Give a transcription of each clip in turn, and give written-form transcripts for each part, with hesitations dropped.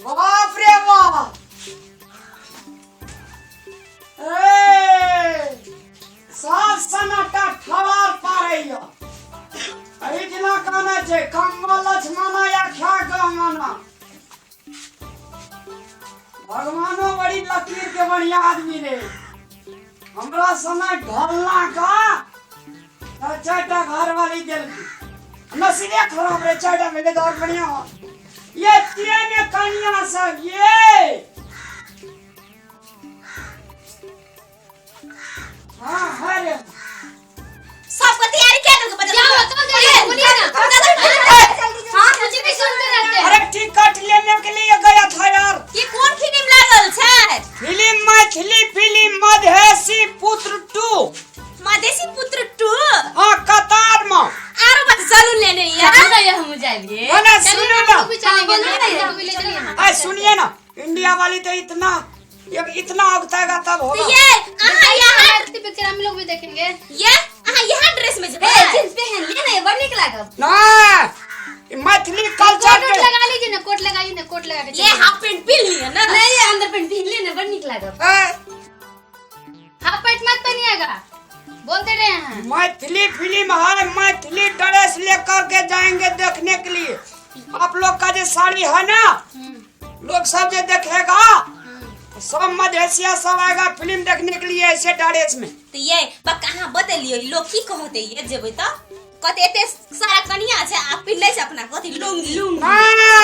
बाप रे बाप। ए, सब सन्नाटा ठवार पारैया। एहि दिना कहने छै कम्मा लक्ष्मणा या ख्या गमाना। भगवानो बड़ी लकीर के बढ़िया आदमी रे। हमरा समय ढलना का चारिटा घर वाली देलकी। नसीबे खराब रे, चारिटा मिले तो और बढ़िया हो। ये तीन कन्या सब ये हाँ हाँ रे। सबको तैयारी क्या करके बता क्या हुआ? कब जाएंगे? बोलिए ना। हाँ कुछ भी सुनते रहते हैं। अरे टिकट लेने के लिए गया था यार। ये कौन फिल्म लागल छै? फिल्म मैथिली फिल्म मधेसी पुत्र 2। मधेसी पुत्र 2? हाँ, कतार में। आरो बात जरूर लेने यार। चलो ना, ये हम जाएंगे। ना, ना, चलिए सुनो ना, ना। हम भी चलेंगे ना, हाँ, बोलो ना। हम भी ले चलिए ना। अरे सुनिए ना, इंडिया वाली तो इतना, ये इतना उगताएगा तब होगा। तो ये अहाँ यहाँ भारतीय पिक्चर हम लोग भी देखेंगे। ये अहाँ यहाँ ड्रेस में जेबै? ए, जींस पहन ले ना, ये बड़ नीक लागत। ना, ये मैथिली कल्चर कोट के लगा लीजिए ना, कोट लगाइए ना, कोट लगा के ये चलिए। हाफ पैंट पहन लिया ना। नहीं, ये अंदर पैंट पहन ले ना, बड़ नीक लागत। ए, हाफ पैंट मत पहनिएगा, बोलते रहे हैं। मैथिली फिल्म है, मैथिली ड्रेस लेकर के जाएंगे देखने के लिए। आप लोग का जो साड़ी है ना, लोग सब जो देखेगा, सब मधेसिया सब आएगा फिल्म देखने के लिए ऐसे ड्रेस में। तो ये बा कहाँ बतलियो लोग की कहते ये जेबै त कहते एते सारा कनिया छै आ पिन्हले छै अपना कथी लुंगी। ना,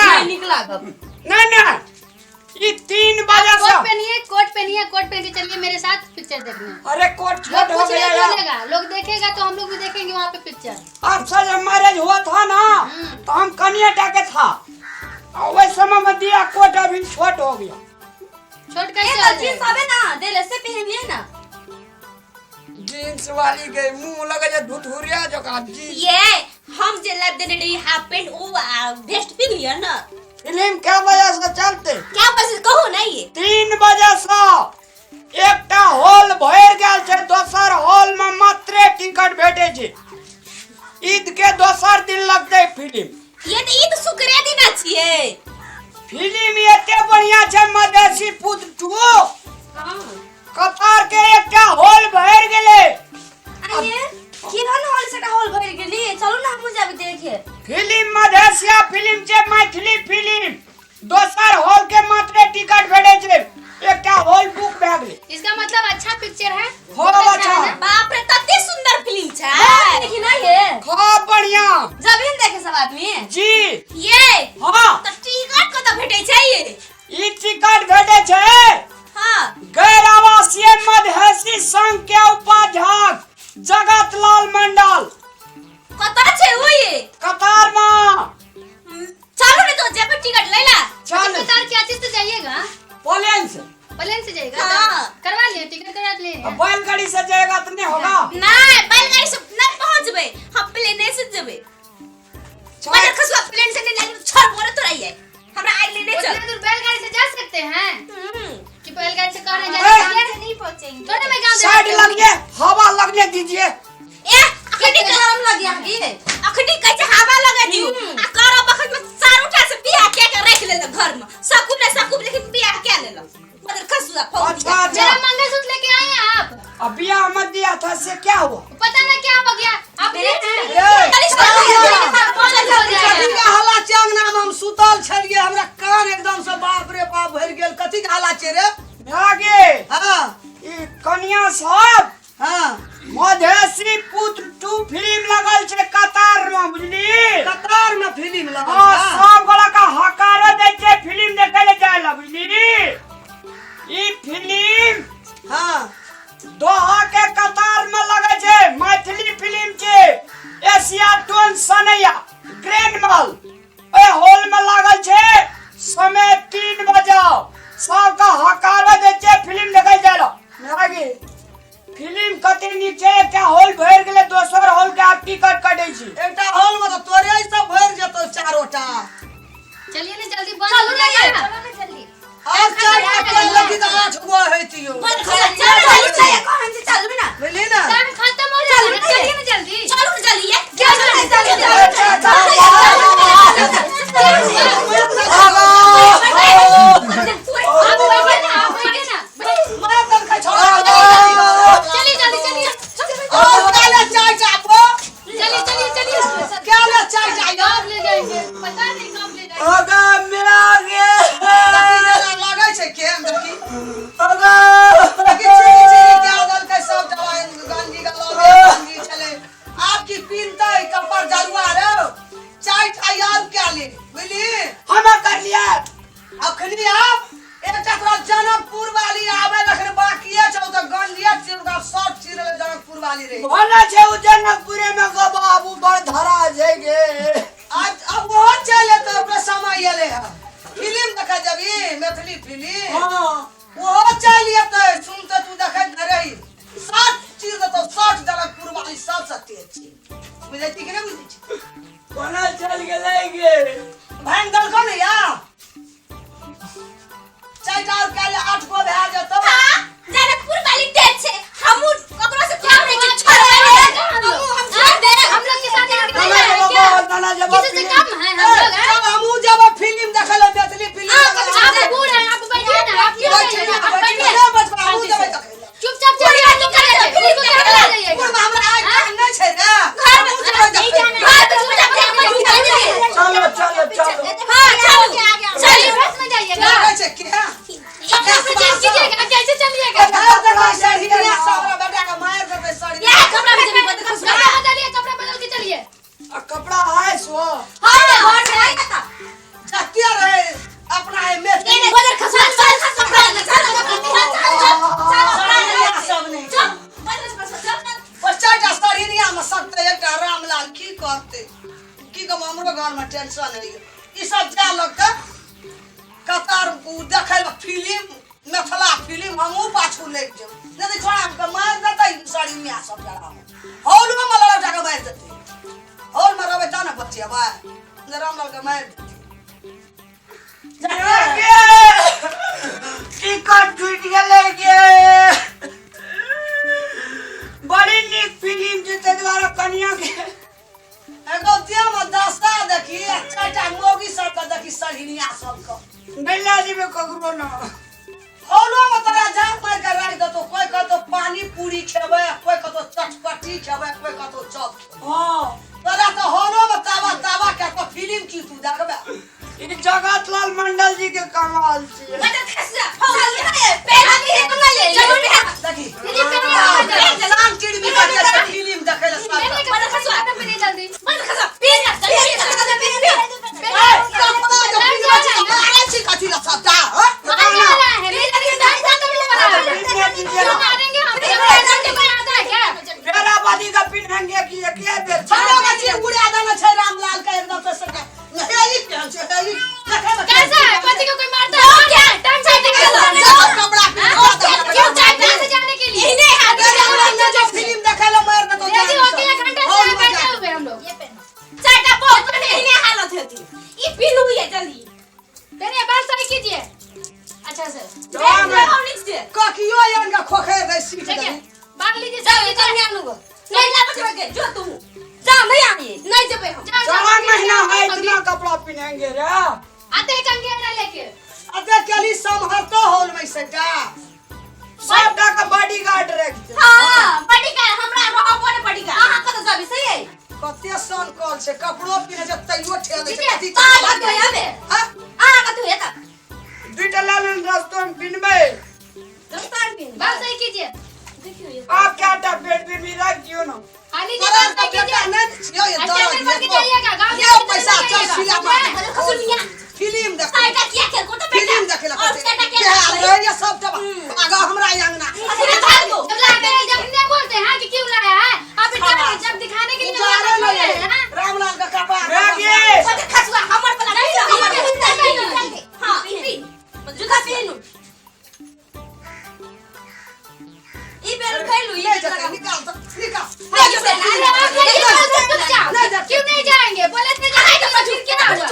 नहीं नीक लागत। ना, ना, ये 3 बजे कोट से। पहनिए, कोट पहनिए, कोट पहन के चलिए मेरे साथ पिक्चर देखने। अरे कोट लोग छोट हो कुछ गया नहीं यार। बोलेगा, लोग देखेगा तो हम लोग भी देखेंगे वहाँ पे पिक्चर। आपसे जब मैरिज हुआ था ना, तो हम कनिया टाके था, और वही समय में दिया कोट, अभी छोट हो गया। छोट कैसे ए, हो तो जींस जाएगा? आबे ना, देले से पहन लिए ना। जींस वाली के मुंह लगे जे धुतहुरिया जका जींस। ये हम जे लाब देने रही हाफ पैंट ओ आ वेस्ट पहन लिया ना। फिल्म क्या वजह से चलते? क्या वजह से कहू ना ये? 3 बजे से एकटा हॉल भरि गेल छै, दोसर हॉल में मात्रे टिकट भेटे छै। ईद के दोसर दिन लगते फिल्म। ये तो ईद शुक्रे दिना छियै। फिल्म एते बढ़िया छै मधेसी पुत्र 2। कतार के एकटा हॉल भरि गेलै। आइए, केहन हॉल से हॉल भरि गेली? चलू ना हमहूँ जाबे देखे। फिल्म मधेसिया फिल्म छै, मैथिली फिल्म। दोसर हॉल के मात्रे टिकट भेटे छै, एकटा हॉल बुक भए गेलै। इसका मतलब अच्छा पिक्चर है। खूब अच्छा। है ना? बाप रे, कते सुंदर फिल्म छै। देखी ना ये? खूब बढ़िया। जबे न देखे सब आदमी। जी। ये हाँ। तो टिकट कतऽ भेटै छै ये? ई टिकट भेटे छै हाँ। गैर आवासीय मधेसी संघ के उपाध्यक्ष जगत लाल मंडल। कतऽ छै ओ ये? कतार में। चलू ने तो जेबै टिकट लै ला। चल। कतार क्या चीज से जाइएगा? प्लेन से। प्लेन से जाइएगा? हाँ। करवा लिए टिकट, करवा लिए। अब बैलगाड़ी से जाएगा तो नहीं होगा। नहीं, बैलगाड़ी से नहीं पहुंचबे, हम प्लेन से जेबै। चल। मगर खसुआ प्लेन से नहीं लागे छोड़ बोले तो रहिए। हमरा आइ लेने चल। उतना दूर बैलगाड़ी से जा सकते हैं? कि बैलगाड़ी से कहने ए! जाने नहीं पहुंचेंगे। थोड़े मैं गांव साइड लगिए, हवा लगने दीजिए। ए, अखनी गरम लग गया की? अखनी कहै छै हवा लगा दियो। आ करब बखत में चारू टा से बियाह के के राखि लेलक घर में। सकूब ने सकूब, लेकिन बियाह के लेलक। मगर खसुआ फौजी। अच्छा, अच्छा। मेरा मंगलसूत्र लेके आए हैं आप? अब बियाह मत दिया था से क्या हुआ? पता ना क्या हो गया। आप मेरे ए, चल, कथी के हल्ला छै अंगना में? हम सुतल छलियै, हमरा कान एकदम से बाप रे बाप भरि गेल। कथी के हल्ला छै रे? आगे। हाँ। ई कनिया सब हाँ। मधेसी पुत्र 2 फिल्म लगल छै कतार में, बुझली? कतार में फिल्म लगल हाँ, छै? सब गोला का हकारो दै छै फिल्म देखे ले जाय ला, बुझली? ई फिल्म हाँ। दोहा के कतार में लगे छै, मैथिली फिल्म छै। एशिया टोन सनैया ग्रैंड मॉल ओहि हॉल में लागल छै। समय 3 बजे सबके हकारो दै छै फिल्म देखे जाय ला। आगे फिल्म कते नीक छै, एकटा हॉल भरि गेलै, दोसर हॉल के आब टिकट कटै छी। एकटा हॉल में तऽ तोरे सब भरि जेतौ चारोटा। चलिए ना जल्दी, बंद चलू हो ना ये, जाएगा। चलो ना जल्दी। आब 4 टा लगी तऽ 8 गो हेतियो। बंद खसुआ, चलू चल ना ये, कहन से चलू ना। बुझली ना? टाइम खत्म हो जाएगा, चलिए ना जल्दी। चलू ना जल्दी ये। चलू ना जल्दी, अच्छा, चलू। अच्छा, पता नहीं कब ले जाएंगे। अगा मेरा गे। देखी जेना लगै छै केहन, देखी। अगा देखी चीरी चीरी कए देलकै सब दवाइ, गंजी के लऽ गेल, गंजी छलै। आब की पिन्हतै कपड़ जरुआ रौ? चारि टा आर कए ले, बुझली? हमे कर लिया। अखनी आब एकटा तोरा जनकपुर वाली आबै लखन बाकिए छौ तऽ गंजिए चीर ओकरा शर्ट चीरले जनकपुर वाली रहे। भले छै उ जनकपुरे में गो बाबू बड़ धरा छै गे। आज अब ओहो चलि एतै, ओकरा समय एलै हँ। फिल्म देखै जेबही मैथिली फिल्म? हाँ। ओहो चलि एतै, सुनतै तू देखैत नहि रही। शर्ट चीर देतौ शर्ट, जनकपुर वाली सबसँ तेज छै। बुझै छी कि नहि बुझै छी? कोना चल गेलै गे? भांगि देलकौ ने या? चारिटा और काल्हि 8 गो भए जेतौ। हाँ, जनकपुर वाली तेज छै, हमहूँ ककरो से कम नहि छी, छोड़ दे। हमहूँ हम छोड़ दे। हम लोग के साथ नाना नहीं है जब क्या? नाना जब किसी से कम है हम लोग हैं? चल हमहूँ जेबै फिल्म देखै लए, मैथिली फिल्म देखै लए। आप बूढ़ हैं, आप बैठिए ना, आप क्यों बैठिए बैठिए? ना, आप बैठिए बैठिए। ना, बैठबै, हमहूँ जेबै देखै लए। चुपचाप चलिए, तुम चले जाइए, उसको क्या चले जाइएगा? बूढ़ हमरा आइ कान नहि छै रे। घर में हमहूँ जेबै नहीं देखै जाना लए। है। घर में पूजा चलो चलो चलो। हाँ चलो चलिए बस में जाइएगा। लगै छै केहन? कपड़ा से चेंज कीजिएगा, कैसे चलिएगा? मारि देतै सड़िया सब, हमरा बेटा के मारि देतै सड़िया। यह कपड़ा में जब बदल कपड़ा बदलिए, कपड़ा बदल के चलिए। आ कपड़ा है सो। हाँ घर में नहीं था। जते रहे अपना एहि मैथिली नहीं बदल खसवा चल कपड़ा ले चल चल चल सड़िया सब नहि। चल बदल खसवा चल। ओ चारिटा सड़िया मे सकतै एकटा रामलाल की करतै? की कहब, हमरो घरमे टेंशन होइए। ई सब जाय लगतै कतार उ देखै लए फिल्म, मिथिला फिल्म, हमहूँ पाछू लागि जेबै, नहि तऽ छोड़ा के मारि देतै सड़िया सब जरा। हॉलमे लड़ौटा के मारि देतै। हॉलमे रहबै तब ने बचेबै, नहि रामलाल के मारि देतै। गे टिकट टूटि गेलै गे। बड़ी नीक फिल्म छै, ताहि दुआरे कनिया के एगो देहमे दस्ता देखी आ चारिटा मौगी सबके देखी सड़िनिया सबके। नहि लए जेबै ककरो न। हॉलोमे तोरा जान मारि के राखि देतौ। कोइ कहतौ पानी पूरी खेबै, कोइ कहतौ चटपटी खेबै, कोइ कहतौ चॉप खेबै। हाँ। तोरा तऽ हॉलोमे ताबा ताबा कए कऽ फिल्म की तू देखबै? ई जगत लाल मंडल जी के कमाल छियै। बदल खसवा चल पहला भी है ले जरूर है। देखी फिल्म पे नहीं आना। जान चिड़मी कटे छै फिल्म देखै लए सब। पहले कपड़ा खसवा पहले जल्दी। बदल खसवा पेन चल चल पेन। कपड़ा जे पिन्है छै मारै छी कथी लए सबटा, हँ? कहाँ जा रहा है? ले जाके क्यों मारेंगे हम? कोई आता है क्या? बेराबादी का पिन्हेंगे कि एके बेर? छौड़ा बच्ची उड़ा देने छै रामलाल के एकदम से सबटा। हे ई केहन छै? हे ई देखै मे कैसा है? पति को कोई मारता है? टाइम से निकल। जाओ कपड़ा पिन्ह। क्यों टाइम से जाने के लिए? इन्हें हाथ फिल्म देखै लए मारि देतौ। रेडी होके एक घंटा से हॉलमे बैठे जा। हुए हम लोग। चाटा बहुत इन्हें हालत होती ई पिनू ये जल्दी। पहले बाल सही कीजिए अच्छा से। ककियो आनि कऽ खोखरि दै सीट देखिए दही। बाल लीजिए जाओ सही ये कीजिए। कन्या आनूगो नहीं लाबे के जो तू जा नहीं आनी नहीं जेबै हम। जाओ, जाओ, 4 महीना है कंघी। इतना कपड़ा पिन्हेंगे रे। आते ही कंघी ना लेके। अते केली सम्हरतो हॉलमे सेटा। सबटा के बॉडी गार्ड रख दे। हां बॉडीगार्ड हमरा रहबो ने बॉडीगार्ड अहाँ कत जाबी सही है। कते सन कल छै, कपड़ो पिन्है छै तैयो ठेल दै छै। ठीक है, कथी अहाँ कत आबे? हाँ? अहाँ कत हेता? दुईटा लाल रस्तो में पिन्हबै। दस्तार पिन बाल सही कीजिए। देखियो ये। आप क्या टा पेट में भी रख दियो ना। हाँ लीजिए तोरा बाल सही बेटा कीजिए। नहि छियौ ये अच्छा, दरद चल के ये जाइएगा, गाँव ये जाके पैसा चले चल जाइएगा। सिला मार। बदल खसुनिया फिल्म देख। साइटा किया खेल को तो बेटा फिल्म देखे ला और साइटा किया के रहैया सब जब आगा हमरा अंगना। अरे भाग दो। जब लाते हैं जब नहीं बोलते हैं कि क्यों लाया है आप इतना, जब दिखाने के लिए उजारे लाते लगे हैं, हाँ? रामलाल का कपार। रागे। बदल खसुआ हमर वाला नहीं हमर नहीं, हां पी जूता पीनू ई बेर खैलू ले ये जते निकाल तो निकाल। नहीं जते। अरे आप नहीं बोलते, चुपचाप। नहीं जाते। क्यों नहीं जाएंगे? बोले थे जाएंगे तो फिर क्या हुआ?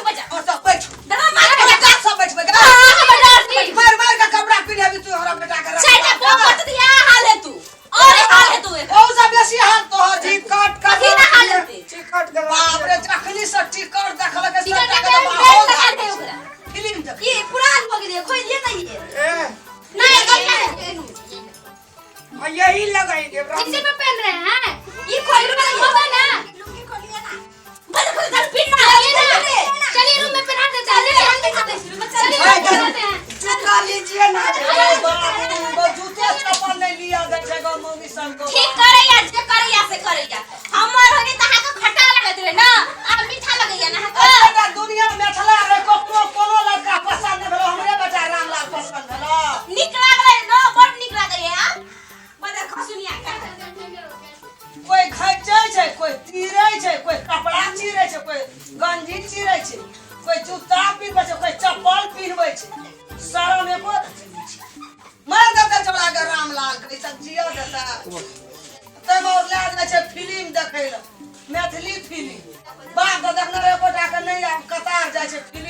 डीजे ना गौ बाबू गौ जूतो चप्पल नहि लिअ दै छै गौ मौगी सब गौ ठीक करैया जे करैया से करैया। हमर होई त अहाँके खट्टा लागैत रहे ना, आब मीठा लगैया ना अहाँके। एते दुनिया मिथिला रे ककरो कोनो लड़का पसंद नहि भेलो, हमरे बेटा रामलाल पसंद भेलो। नीक लागलै ना, बड़ नीक लागैया। बदर खसुनिया के कोई खैचै छै, कोई तीरै छै, कोई कपड़ा चीरै छै, कोई गंजी चीरै छै, कोई जूता पिन्हबै छै, कोई चप्पल पिन्हबै छै। शरम एको रत्ती नहि छै। मारि देतै छौड़ा के रामलाल के, ई सब जियऽ देतै? ताहिमे और लए जाइ छै फिल्म देखै लए, मैथिली फिल्म। बाप के देखने रहै एकोटा के नहि, आब कतार जाइ छै फिल्म।